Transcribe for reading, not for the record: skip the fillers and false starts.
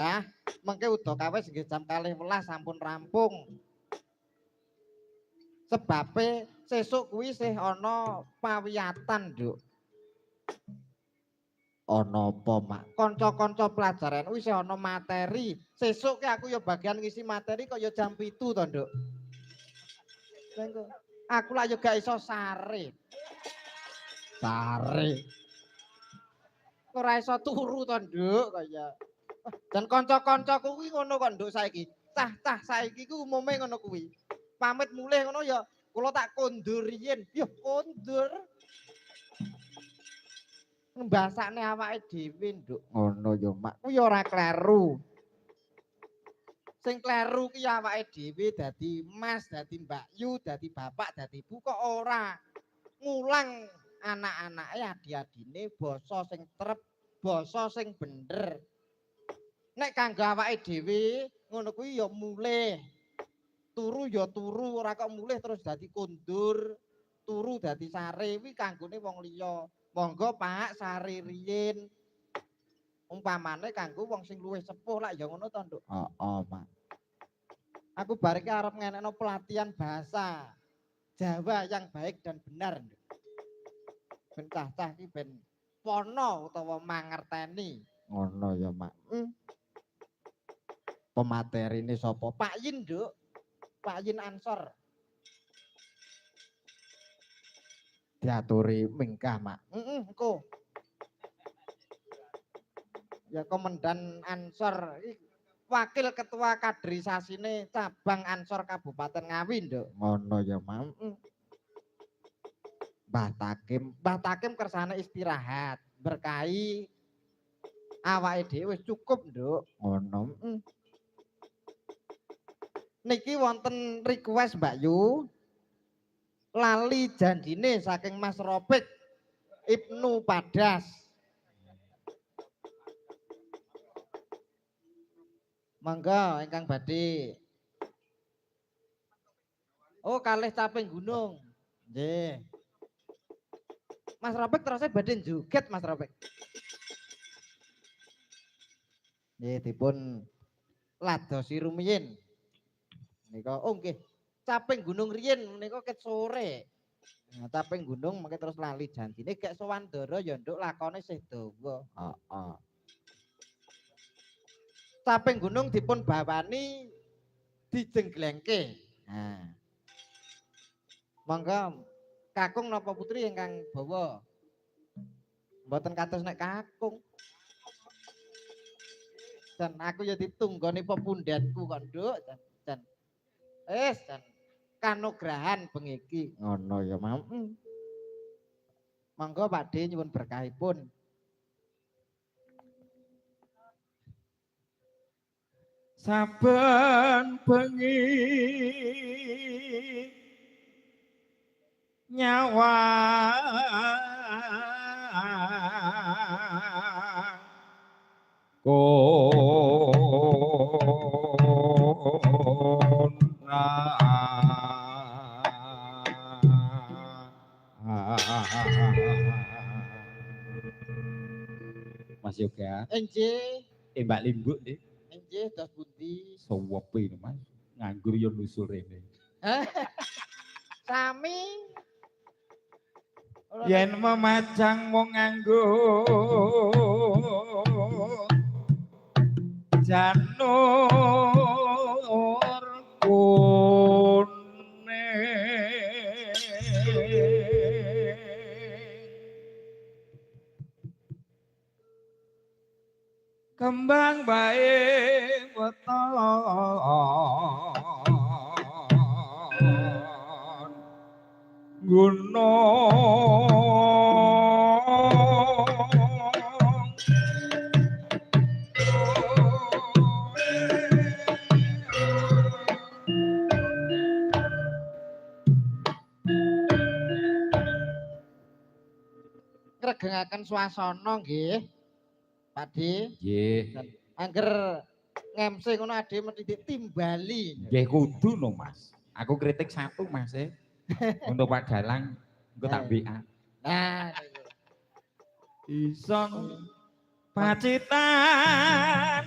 Ah, mengke udakawis nggih jam 12 sampun rampung. Sebabe sesuk kuwi isih ana pawiyatan, Nduk. Ana apa, Mak? Kanca-kanca pelajar NU isih ana materi. Sesuk ki aku ya bagian ngisi materi kok ya jam 7 to, Nduk. Aku lak ya gak iso sare. Sare. Ora iso turu to, Nduk, kaya. Dan kanca-kancaku kuwi ngono kok, Nduk, saiki. Cah-cah saiki ku umume ngono kuwi. Pamit mulih ngono ya kula tak kondur riyin. Ya kondur. Mbasakne awake dhewe, Nduk. Ngono ya, Mak. Kuwi ora kleru. Sing kleru ki awake dhewe dadi mas, dadi mbakyu, dadi bapak, dadi ibu kok ora ngulang anak-anake, adi-adine basa sing trep, basa sing bener. Nek kanggo awake dhewe ngono kuwi ya mulih. Turu ya turu, ora kok mulih terus dadi kondur, turu dadi sare kuwi kanggone wong liya. Monggo Pak sare riyin. Umpamane kanggo wong sing luwih sepuh lak ya ngono to, Nduk. Heeh, Pak. Aku bar iki arep ngenekno pelatihan bahasa Jawa yang baik dan benar, Nduk. Ben cah-cah iki ben pono utawa mangerteni. Ngono ya, Mak. Pematerine sapa? Pak Yin, Nduk. Pak Yin Ansor. Diaturi mingkah, Mak. Heeh, engko. Ya Komandan Ansor iki wakil ketua kaderisasine cabang Ansor Kabupaten Ngawi, Nduk. Ngono ya, Mak. Mbah Takim, Mbah Takim kersane istirahat, berkahi awake dhewe wis cukup, Nduk. Ngono. Niki wonten request Mbak Yu. Lali janjine saking Mas Ropik Ibnu Padas. Monggo ingkang badhe. Oh, kalih caping gunung. Nggih. Mas Ropik terus badhe joget, Mas Ropik. Nggih, dipun ladosi rumiyin. Nika oh nggih, caping gunung riyin menika ket sore. Nah, caping gunung mengke terus lali janjine gek sowan ndara ya Nduk lakone sih dawa. Heeh. Caping gunung dipun bawani dijengglengke. Nah. Monggo kakung napa putri ingkang bawa? Mboten kados nek kakung. Dan aku ya ditunggoni pepundhenku kok, Nduk. Dan dan kanugrahan bengi iki. Ngono ya, Mam. Monggo Pak D nyuwun berkahipun. Saben bengi nyawa Mas Yoga. Enjih. Mbak Limbuk nggih. Enjih dos pundi? Suwepe Mas, nganggur yo nusul rene. Sami. Yen memajang wong nganggur janur kuning kembang bae weton gunung ngregengaken swasana nggih Pak D. Nggih. Angger ngemse ngono ade mesti ditimbali. Nggih kudu no Mas. Aku kritik satu Mas e. Untuk Pak Dalang engko tak WA. Nah, Ison Pacitan